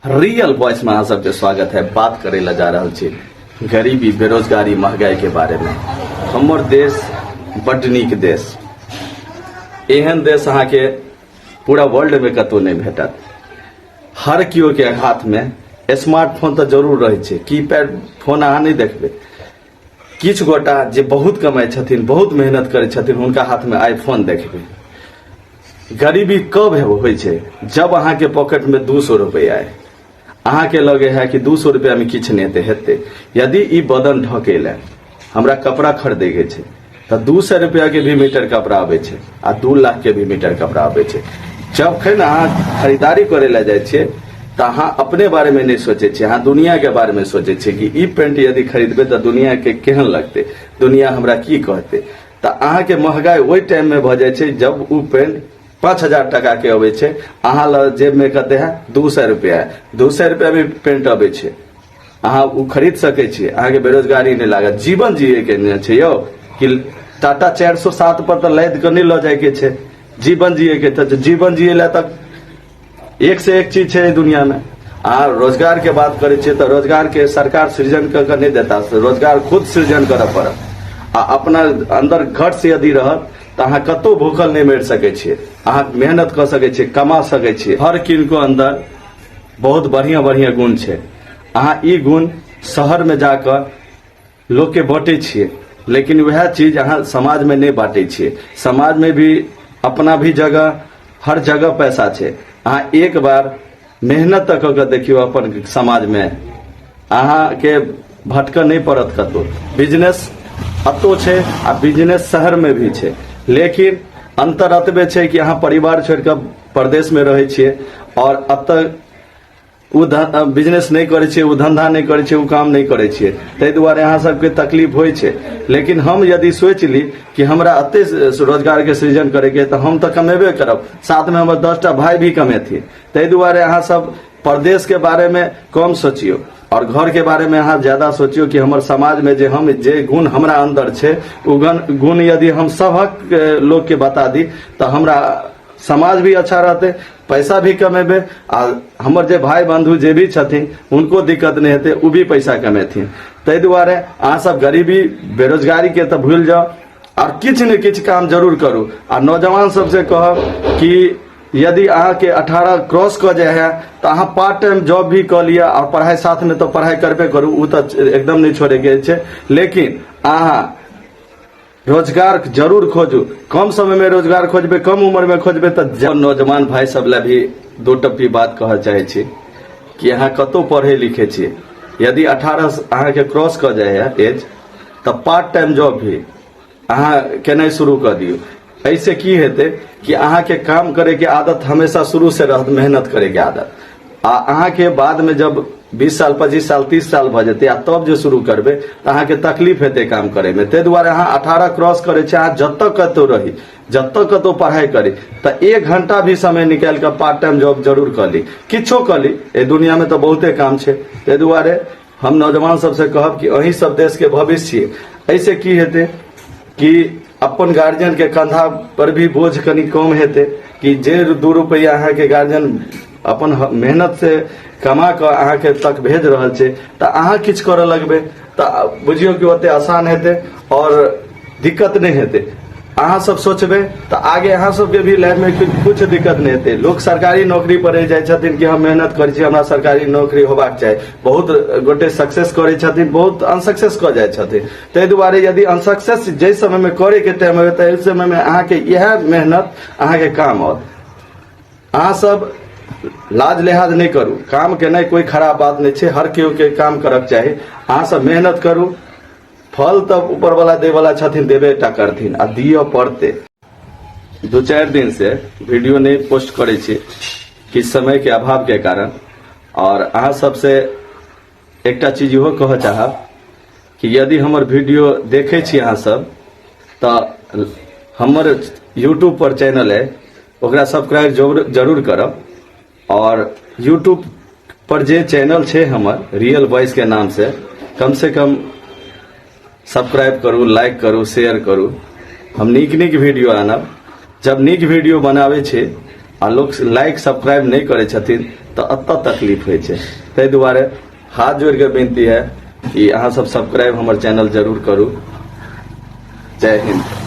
Real voice में अहाँ सबके स्वागत है। बात करे ला जा रहल छी गरीबी, बेरोजगारी, महंगाई के बारे में। हमर देश बड्ड नीक देश, एहन देश अहाँके पूरा वर्ल्ड में कतौ नहि भेटत। हर केओ के हाथ में स्मार्टफोन तऽ जरूर रहै छै, कीपैड फोन अहाँ नहि देखबै। किछु गोटा जे बहुत कमाइ छथिन, बहुत मेहनत करै छथिन, हुनका हाथमे आईफोन देखबै। गरीबी कब होइ छै? जब अहाँके पॉकेटमे 200 रुपैआ अइ, अहाँके लगे है कि 200 रुपैआमे किछु नहि हेतै। हेतै यदि ई बदन ढकै लए हमरा कपड़ा खरीदैके छै तऽ 200 रुपैआके भी मीटर कपड़ा आबै छै आ 2 लाखके भी मीटर कपड़ा आबै छै। जखन अहाँ खरीदारी करै लए जाइ छियै तऽ अहाँ अपने बारेमे नहि सोचै छियै, अहाँ दुनियाके बारेमे सोचै छियै कि ई पेंट यदि खरीदबै तऽ दुनियाके केहन लगतै, दुनिया हमरा की कहतै। तऽ अहाँके महगाइ ओहि टाइममे भऽ जाइ छै जब ओ पेंट 5000 टाकाके अबै छै, अहाँ लग जेबमे कते है? 200 रुपैआ है। 200 रुपैआमे पेंट अबै छै, अहाँ ओ खरीद सकै छियै, अहाँके बेरोजगारी नहि लागत। जीवन जियैके ने छै यौ, कि टाटा 407 पर तऽ लादि कऽ नहि लऽ जायके छै। जीवन जियैके तऽ जीवन जियै लए तऽ एक से एक चीज छै एहि दुनियामे। अहाँ रोजगारके बात करै छियै तऽ रोजगारके सरकार सृजन कऽ कऽ नहि देता, रोजगार खुद सृजन करऽ पड़त। आ अपना अन्दर घट से यदि रहत तऽ अहाँ कतहु भूखल नहि मरि सकै छियै, अहाँ मेहनत कऽ सकै छियै, कमा सकै छियै। हर किनको अन्दर बहुत बढ़िआँ बढ़िआँ गुण छै। अहाँ ई गुण शहरमे जाकऽ लोकके बाँटै छियै, लेकिन वएह चीज अहाँ समाजमे नहि बाँटै छियै। समाजमे भी अपना भी जगह, हर जगह पैसा छै। अहाँ एक बार मेहनत तऽ कऽ कऽ देखियौ अपन समाजमे, अहाँके भटकऽ नहि पड़त कतहु। बिजनेस एतौ छै आ बिजनेस शहरमे भी छै, लेकिन अन्तर एतबे छै कि अहाँ परिवार छोड़ि कऽ परदेशमे रहै छियै आओर एतऽ ओ बिजनेस नहि करै छियै, ओ धन्धा नहि करै छियै, ओ काम नहि करै छियै, ताहि दुआरे अहाँ सबके तकलीफ होइ छै। लेकिन हम यदि सोचि ली कि हमरा एते रोजगारके सृजन करैके तऽ हम तऽ कमेबे करब, साथमे हमर 10टा भाय भी कमेथिन। ताहि दुआरे अहाँ सब परदेशके बारेमे कम सोचियौ आओर घरके बारेमे अहाँ ज्यादा सोचियौ कि हमर समाजमे जे हम जे गुण हमरा अन्दर छै ओ गुण यदि हम सभक लोकके बता दी तऽ हमरा समाज भी अच्छा रहतै, पैसा भी कमेबै आ हमर जे भाई बंधु जे भी छथिन हुनको दिक्कत नहि हेतै, ओ भी पैसा कमेथिन। ताहि दुआरे अहाँ सब गरीबी बेरोजगारीके तऽ भूलि जाउ आओर किछु ने किछु काम जरूर करू। आ नौजवान सबसे कहब कि यदि अहाँके 18 क्रॉस कऽ जाइ है तऽ अहाँ पार्ट टाइम जॉब भी कऽ लिअ आओर पढ़ाइ साथमे तऽ पढ़ाइ करबे करू, ओ तऽ एकदम नहि छोड़ैके छै। लेकिन अहाँ रोजगार जरूर खोजू। कम समय में रोजगार खोजबै, कम उम्र में खोजबै तऽ नौजवान भाई सब लए भी दो टप्पी बात कहऽ चाहै छी कि अहाँ कतहु पढ़ै लिखै छी, यदि 18 अहाँके क्रॉस कऽ जाइए एज तऽ पार्ट टाइम जॉब भी अहाँ केनाइ शुरू कऽ दियौ। एहिसँ की हेतै कि अहाँके काम करैके आदत हमेशा शुरू से रहत, मेहनत करैके आदत, आ अहाँके बादमे जब 20 साल, 25 साल, 30 साल भऽ जेतै आ तब जे शुरू करबै तऽ अहाँके तकलीफ हेतै काम करैमे। ताहि दुआरे अहाँ 18 क्रॉस करै छी, अहाँ जतऽ कतहु रही, जतऽ कतहु पढ़ाइ करी, तऽ 1 घंटा भी समय निकालि कऽ पार्ट टाइम जॉब जरूर कऽ ली, किछो कऽ ली। एहि दुनियामे तऽ बहुते काम छै। ताहि दुआरे हम नौजवान सबसँ कहब कि अहीं सब देशके भविष्य छियै। एहिसँ की हेतै कि अपन गार्जियनके कंधा पर भी बोझ कनि कम हेतै कि जे 2 रुपैआ अहाँके गार्जियन अपन मेहनत से कमा कऽ अहाँके तक भेज रहल छै तऽ अहाँ किछु करऽ लगबै तऽ बुझियौ कि ओते आसान हेतै आओर दिक्कत नहि हेतै। अहाँ सब सोचबै तऽ आगे अहाँ सबके भी लाइफमे किछु दिक्कत नहि हेतै। लोक सरकारी नौकरी पर रहि जाइ छथिन कि हम मेहनत करै छी, हमरा सरकारी नौकरी होबाक चाही। बहुत गोटे सक्सेस करै छथिन, बहुत अनसक्सेस कऽ जाइ छथिन। ताहि दुआरे यदि अनसक्सेस जाहि समयमे करैके टाइम होय तऽ एहि समयमे अहाँके इएह मेहनत अहाँके काम आओत। अहाँ सब लाज लिहाज नहि करू, काम केनाइ कोइ खराब बात नहि छै, हर केओ के काम करक चाही। अहाँ सब मेहनत करू, फल तऽ ऊपरवला दैवला छथिन, देबे टा करथिन आ दिअ पड़तै। 2-4 दिन से वीडियो नहि पोस्ट करै छी किछु समयके अभावके कारण। आओर अहाँ सबसे एकटा चीज इहो कहऽ चाहब कि यदि हमर वीडियो देखै छी अहाँ सब तऽ हमर यूट्यूब पर चैनल है ओकरा सब्सक्राइब जरूर करब। और यूट्यूब पर जे चैनल छै हमर रियल वॉइस के नाम से, कम से कम सब्सक्राइब करू, लाइक करू, शेयर करू। हम नीक नीक वीडियो आनब। जब नीक वीडियो बनाबै छी आ लोक लाइक सब्सक्राइब नहि करै छथिन तऽ एतऽ तकलीफ होइ छै। ताहि दुआरे हाथ जोड़ि कऽ विनती है कि अहाँ सब सब्सक्राइब हमर चैनल जरूर करू। जय हिंद।